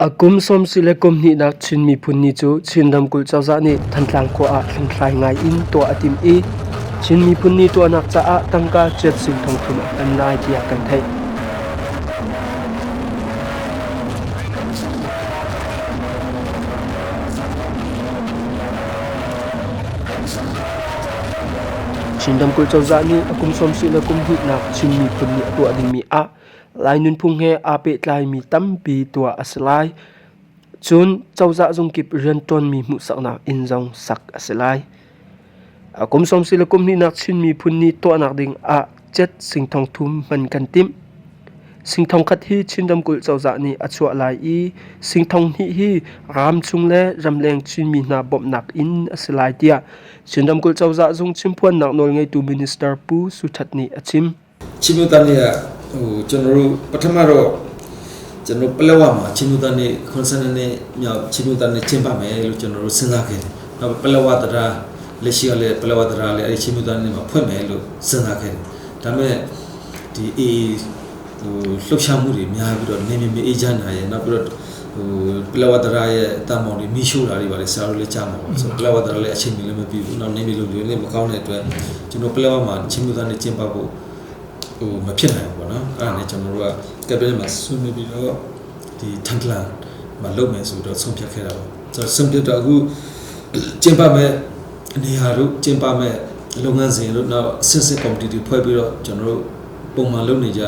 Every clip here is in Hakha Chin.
A kum sawmsarih le kum hnihnak Chin Miphun Ni cu Chin ramkulh cozah nih Thantlang khua ah hlunghlai ngai in tuah a timh i Chin Miphun Ni tuahnak caah tangka chiat sing thongthum a hman lai tiah kan theih. Chin ramkulh cozah nih a kum sawmsarih le kum hnihnak Chin Miphun Ni a tuah dingmi ah Lai nunphung he aa pehtlaimi tampi tuah a si lai. Cun cozah zungkip rianṭuanmi hmuhsaknak inn zong sak a si lai. Kum sawmsarih le kum hnihnak Chin miphun nih tuahnak ding ah cet sing thong thum hman kan timh. Sing thong khat hi Chin ramkulh cozah nih a chuah lai i sing thong hnih hi ramchung le ramleng Chinmi hna bawmhnak in a si lai tiah Chin ramkulh cozah zung chimphuannak nawlngeitu Minister Pu Su That nih a chim. ချင်းမျိုးသားနေ့ကဟိုကျွန်တော်တို့ပထမတော့ကျွန်တော်ပလက်ဝမှာချင်းမျိုးသားနေ့82နှစ်မြောက်ချင်းမျိုးသားနေ့ကျင်းပမယ်လို့ကျွန်တော်တို့စဉ်းစားခဲ့တယ်။နောက်ပလက်ဝတရားလက်ရှိကလည်းပလက်ဝတရားလည်းအဲ့ဒီချင်းမျိုးသားနေ့မှာဖွင့်မယ်လို့စဉ်းစားခဲ့တယ်။ဒါပေမဲ့ဒီအေးဟိုလှုပ်ရှားမှုတွေများပြီးတော့နေမြေမြေအေးချမ်းတာရဲ့နောက်ပြီးတော့ဟိုပလဝတရာရဲ့အတမောင်တွေမိရှို့တာတွေပါလေဆရာတို့လည်းကြားမှာပါဆိုတော့ပလဝတရာလည်းအချိန်မီလည်းမပြီးဘူးနောက်နေမြေလုံတွေလည်းမကောင်းတဲ့အတွက်ကျွန်တော်ပလဝမှာချင်းမျိုးသားနဲ့ကျင်းပဖို့ဟိုမဖြစ်နိုင်ဘူးပေါ့နော်အဲ့ဒါနဲ့ကျွန်တော်တို့ကကက်ဘိနက်မှာဆွေးနွေးပြီးတော့ဒီထန်တလန်မှာလုပ်မယ်ဆိုတော့ဆုံးဖြတ်ခဲ့တာပါဆိုတော့ဆုံးဖြတ်တော့အခုကျင်းပမဲ့နေရာတို့ကျင်းပမဲ့လုပ်ငန်းစဉ်တို့နောက်အစစ်စစ်ကော်မတီတွေဖွဲ့ပြီးတော့ကျွန်တော်တို့ပုံမှန်လုပ်နေကြ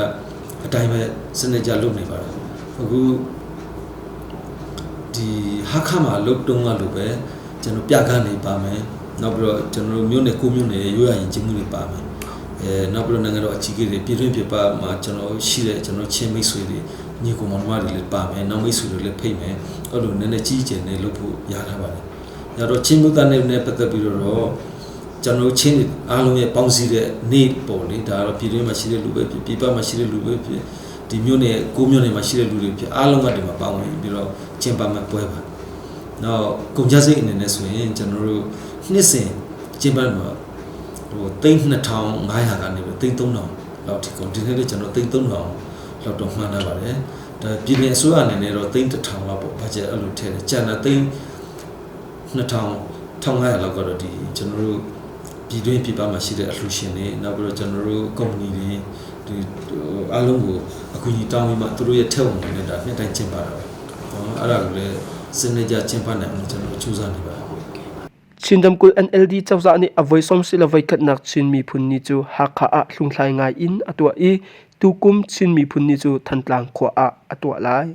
အတိုင်းပဲစနစ်ကြလုပ်နေပါတယ်အခုဒီဟာခါမှာလုတ်တုံးကလို့ပဲကျွန်တော်ပြကန်းနေပါမယ်နောက်ပြီးတော့ကျွန်တော်တို့မြို့နယ်ကိုမြို့နယ်ရိုးရရင်ကျင်းမှုတွေပါမယ်အဲနောက်ပြီးတော့နိုင်ငံတော်အကြီးအကဲတွေပြည်တွင်းပြည်ပမှာကျွန်တော်ရှိတဲ့ကျွန်တော်ချင်းမိတ်ဆွေတွေညီကောင်မောင်နှမတွေလည်းပါမယ်နောက်မိတ်ဆွေတွေလည်းဖိတ်မယ်အဲ့လိုနည်းနည်းကြီးကျယ်နေလို့ဖို့ရထားပါတယ်။ရတော့ချင်းမြို့သားနယ်နဲ့ပတ်သက်ပြီးတော့ကျွန်တော်ချင်းတွေအားလုံးရဲ့ပေါင်းစည်းတဲ့နေ့ပေါ့လေဒါကတော့ပြည်တွင်းမှာရှိတဲ့လူပဲဖြစ်ပြည်ပမှာရှိတဲ့လူပဲဖြစ်ဒီမြို့နယ်ကိုမြို့နယ်မှာရှိတဲ့လူတွေဖြစ်အားလုံးကဒီမှာပါဝင်ပြီးတော့ကျင်းပမဲ့ပွဲပါ။နောက်ကုန်ကြစိတ်အနေနဲ့ဆိုရင်ကျွန်တော်တို့နှစ်စဉ်ကျင်းပမှာဟို32,500ကနေပြီး33,000လောက်ထိကုန်ဒီနေ့လည်းကျွန်တော်33,000လောက်တော့မှန်းထားပါတယ်။ဒါပြည်နယ်အစိုးရအနေနဲ့တော့3,000လောက်ပေါ့ဘတ်ဂျက်အဲ့လိုထည့်တယ်ကျန်တာ2,000 1500လောက်ကတော့ဒီကျွန်တော်တို့ပြည်တွင်းပြည်ပမှာရှိတဲ့အလှူရှင်တွေနောက်ပြီးတော့ကျွန်တော်တို့ကုမ္ပဏီတွေဒီအားလုံးကိုအကူအညီတောင်းပြီးမှသူတို့ရဲ့ထက်ဝင်တွေနဲ့ဒါနှစ်တိုင်းကျင်းပတာပါ။နော်အဲ့ဒါကိုလည်းစနစ်ကြကျင်းပနိုင်အောင်ကျွန်တော်တို့ကြိုးစားနေပါတယ် Chin ramkulh NLD cozah nih a voi sawmsarih le voikhatnak Chin Miphun Ni cu Hakha ah hlunghlai ngai in a tuah i tukum Chin Miphun Ni cu Thantlang khua ah a tuah lai.